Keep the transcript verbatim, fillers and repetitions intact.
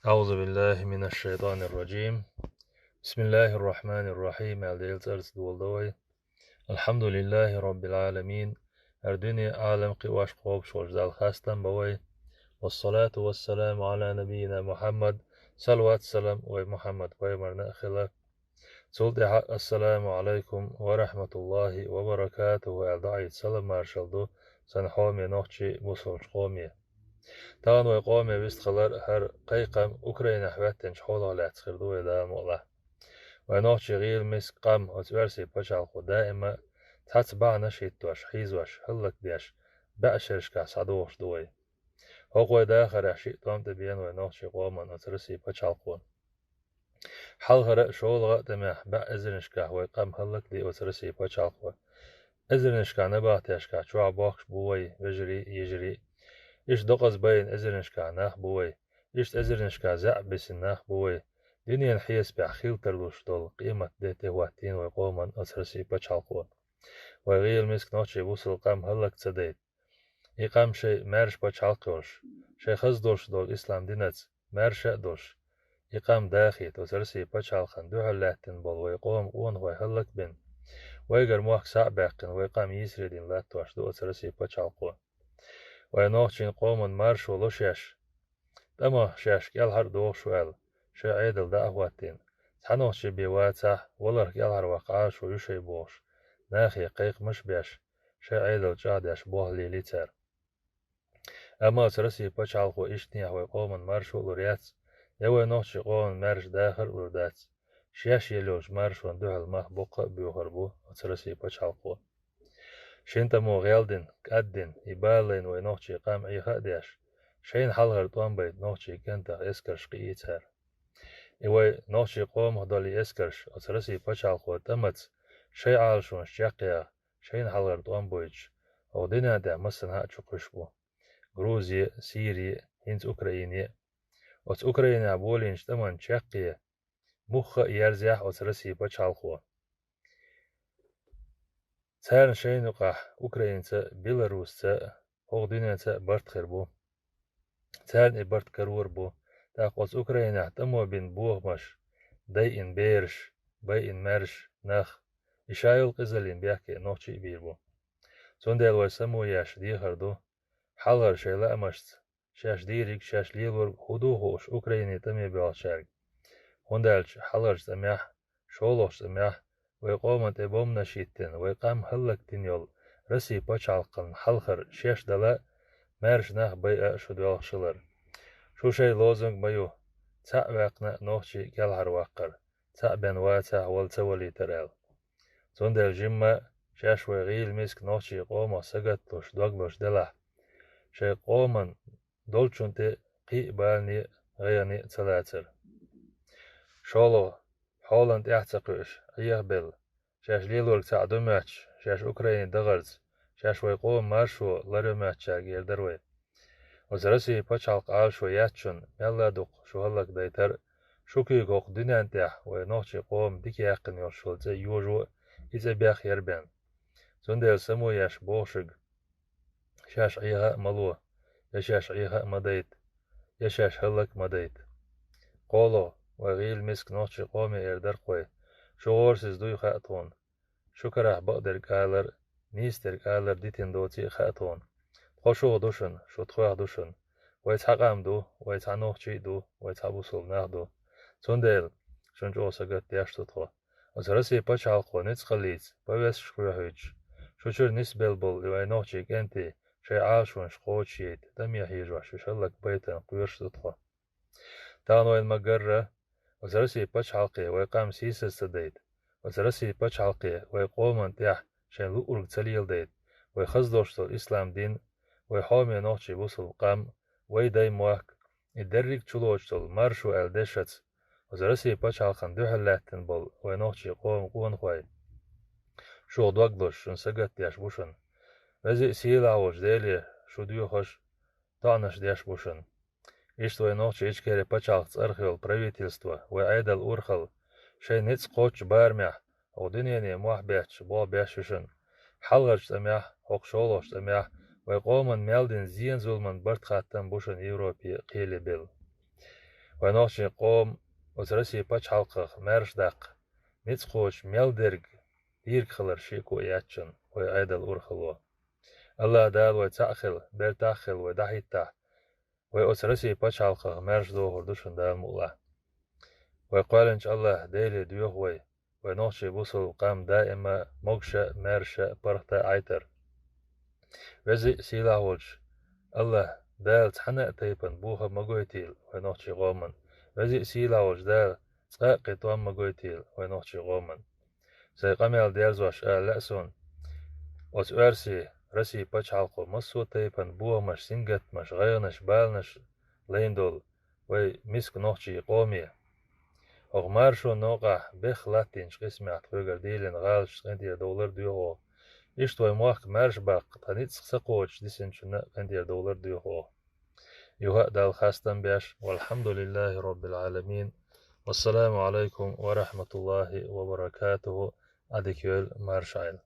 أعوذ بالله من الشيطان الرجيم. بسم الله الرحمن الرحيم. Аьлла Делан цӀарца доладу вай. الحمد لله رب العالمين. ХӀара дуьне, Ӏалам кхиош, кхобуш волчу Далла хастам бу вай. والصلاة والسلام على نبينا محمد. Салават-салам вай Мухьаммад пайхамарна а хила. Цул тӀаьхьа: «Ассаламу Ӏалайкум ва рахьматуллахӀи ва баракатухӀу», — аьлла, доӀийта салам-маршалла ду сан хьоме нохчий, бусалбачу къоме. Тахана вай къоме вистхилар хӀара кхайкхам Украинехь хӀоьттинчу хьолах лаьцна хир ду, вай Дала мукъалахь. Вай нохчий гӀийла, миска къам оцу оьрсийн пачхьалкхо даима цхьацца бахьанаш хӀиттош, хьийзош, хӀаллакдеш, бӀешерашкахь схьадохуш ду вай. ХӀокху вай дахарехь шиъ тӀом тӀе беана вай нохчий къоман оцу Россин пачхьалкхо. Хьалхара а, шолгӀа а тӀамехь бӀе эзарнашкахь вай къам хӀаллакде оцу Россин пачхьалкхо. Эзарнашкахь набахтешкахь чохь бохкуш бу вай вежарий а, йижарий а. Иштта докъаза байна эзарнашкахь нах бу вай. Иштта эзарнашкахь заьӀап бисина нах бу вай. Дуьненан хьесапехь хила тарлуш долу къемат де тӀе хӀоттийна вай къоман оцу Россин пачхьалкхо. Вай гӀийла, миска нохчий, бусалба къам хӀаллак ца дайта. И къам шайн маьрша пачхьалкх йолуш, шайн хаза долуш долу ислам динаца маьрша а долуш, и къам дахийта оцу Россин пачхьалкхана дуьхьал лаьттина болу вай къоман къонахой хӀаллакбина, вайгара мохк схьа а баьккхина, вай къам йийсаре дина латтош ду оцу Россин пачхьалкхо. Вай нохчийн къоман маршо ло шаьш. ТӀамах шаьш кӀелхьара а дохуш ву аьлла, шайн Ӏедал дӀа а хӀоттийна, цхьа нохчи бен вацахь, валарх кӀелхьарваккха Ӏалашо ю шайн бохуш, нахе кхайкхамаш а беш, шайн Ӏедал чӀагӀдеш болх лелий цара. Амма оцу Россин пачхьалкхо ишттанехь вай къоман маршо а лур яц, я вай нохчийн къоман маьрша дахар а лур дац. Шаьш елла йолчу маршонна дуьхьал мах боккха а боьхур бу оцу Россин пачхьалкхо. Шина тӀамо гӀелдина, кӀаддина, и бала лайна вай нохчийн къам Ӏеха а деш, шайна хьалхара тӀом байта нохчийн кӀентах эскарш кхиий цара. И вай нохчийн къомах долу и эскарш оцу Россин пачхьалкхо тӀамаца шайн Ӏалашонаш чекхъяха, шайна хьалхара тӀом бойтуш, хӀокху дуьнен тӀехь массанхьа а чу кхуьйсуш бу. Грузия, Сирия, хӀинца Украина. Оцу Украинехь болийначу тӀаман чаккхе мухха а ерзехь оцу Россин пачхьалкхо. Царна шайна юкъахь Украинца а, Беларусца а, хӀокху дуьненца а барт хир бу. Царна и барт карор бу. ТӀаккха оцу Украинехь тӀамо бина бохамаш, дайина бераш, байина маьрша нах, и ша йолу къизаллин бехке нохчий а бийр бу. Цундела вай само еш дехар ду, хьалхара шайн лаамашца шаьш дийриг, шаьш лелориг хӀун ду хууш Украине тӀаме боьлхучаьрга. ХӀунда аьлча хьалхарчу тӀамехь, шолгӀачу тӀамехь вай къоман тӀе бомбанаш хӀиттина, вай къам хӀаллакдина йолу Россин пачхьалкхана хьалхара шаьш дала а, маьрша нах байа а шу доьлхуш хилар. Шу шайн лозунг ма ю: «Цхьаъ ваьккхина а нохчий кӀелхьарваккхар, цхьаъ бен вацахь, вала ца валийтар», — аьлла. Цундела жимма а шаьш вай гӀийла, миска нохчийн къомах сагатлуш, доглуш делахь, шайн къоман долчун тӀе кхин а балане а, гӀайгӀане а ца лацара. ШолгӀа, хьолан тӀаьхьа ца кхуьуш, Ӏехабелла, шаьш лелориг цхьаъ ду моьттуш, шаьш Украине дахарца, шаьш вай къоман маршо ларъю моьттучаьрга эр дара вай. Оцу Россин пачхьалкхан Ӏалашо яц шуна, мелла а дукха шу хӀаллакдайтар а, шу куьйга хӀокху дуьнен тӀехь вай нохчийн къоман дика яьккхина йолуш йолу цӀе йожо а, и цӀе бехъяр бен. Цундела само еш бохушиг: шаьш Ӏеха а ма ло, я шаьш Ӏеха а ма дайта, я шаьш хӀаллак а ма дайта. КхоалгӀа, вай гӀийла, миска нохчийн къоме эр дара-кх вай: шу гӀорасиз дуй хаьа тхуна. Шу карахь бакъдерг алар а, нийсдерг алар дитина доций а хаьа тхуна. Тхо шух ду шуна, шу тхох ду шуна. Вай цхьа къам ду, вай цхьа нохчий а ду, вай цхьа бусалба нах а ду. Цундела шуна чӀогӀа сагатдеш ду тхо. Оцу Россин пачхьалкхо ницкъаллица, повесташ кхоьхьуьйтуш, шу чуьра нисбелла болу и вай нохчийн кӀентий шайн Ӏалашонаш кхочушъяйта, тӀаме хьежош, уьш хӀаллакбайтан кхоьруш ду тхо. Тахана вайна ма-гарра, оцу Россин пачхьалкхе вай къам сийсаз ца дайта, оцу Россин пачхьалкхе вай къоман тӀехь шайн луург ца леладайта, вай хаза долуш долу ислам дин, вай хьоме нохчийн бусалба къам, вай дай мохк, и дерриг а чулоцуш долу маршо аьлла дешаца, оцу Россин пачхьалкхана дуьхьал лаьттина болу вай нохчийн къоман къонахой шух доглуш, шуна сагатдеш бу шуна. Веза а, сийлахь а волчу Деле шу доьхуш, доӀанаш деш бу шуна. Иштта вай нохчийн Ичкери пачхьалкх цӀарах йолу правительство, вай Ӏедал урхалла, шайн ницкъ кхоччу барамехь, хӀокху дуьнене мохь бетташ, болх беш ю шуна. Хьалхарчу тӀамехь, хӀокху шолгӀачу тӀамехь вай къоман мел дина зен-зуламан барт хаттам бу шуна Европе кхеле белла. Вай нохчийн къоман оцу Россин пачхьалкхах маьрша даккха ницкъ кхочуш мел дерг дийриг хилар шеко а яц шуна вай Ӏедалан урхалло. АллахӀ Дала вай цхьаъ хила, бертахь хила вай дӀахӀиттахь, вай оцу Россин пачхьалкхах маьрша дохур ду шуна Дала мукъалахь. Вай кхоьллинчу АллахӀ Деле доьху вай, вай нохчийн бусалба къам даима могуш а, маьрша а, паргӀат а Ӏайтар. Веза а, сийлахь волчу АллахӀ Дала цхьана а тайпана бохам ма гойтийла вай нохчийн къоман. Веза а, сийлахь волчу Дала цкъа а кхин тӀом ма гойтийла вай нохчийн къоман. Сайн къамел дерзош ала лаьа суна: оцу оьрсийн, Россин пачхьалкхо массо а тайпана бохамаш, сингаттамаш, гӀайгӀанаш, баланаш лайна долу вай миска нохчийн къоме. ХӀокху маршонан новкъахь бехха латтийначу къисмехь тхоьгара дийлина гӀалаташца къинтӀера довлар а доьху оха. Иштта вай мохк маьрша баккха тхан ницкъ ца кхочуш дисинчунна а къинтӀера довлар а доьху оха. Юха а Далла хастам беш, валхьамдулиллахӀи роббил Ӏаламин. Вассаламу Ӏалайкум ва рахьматуллахӀи ва баракатухӀу. Ӏадика йойла, марша Ӏойла.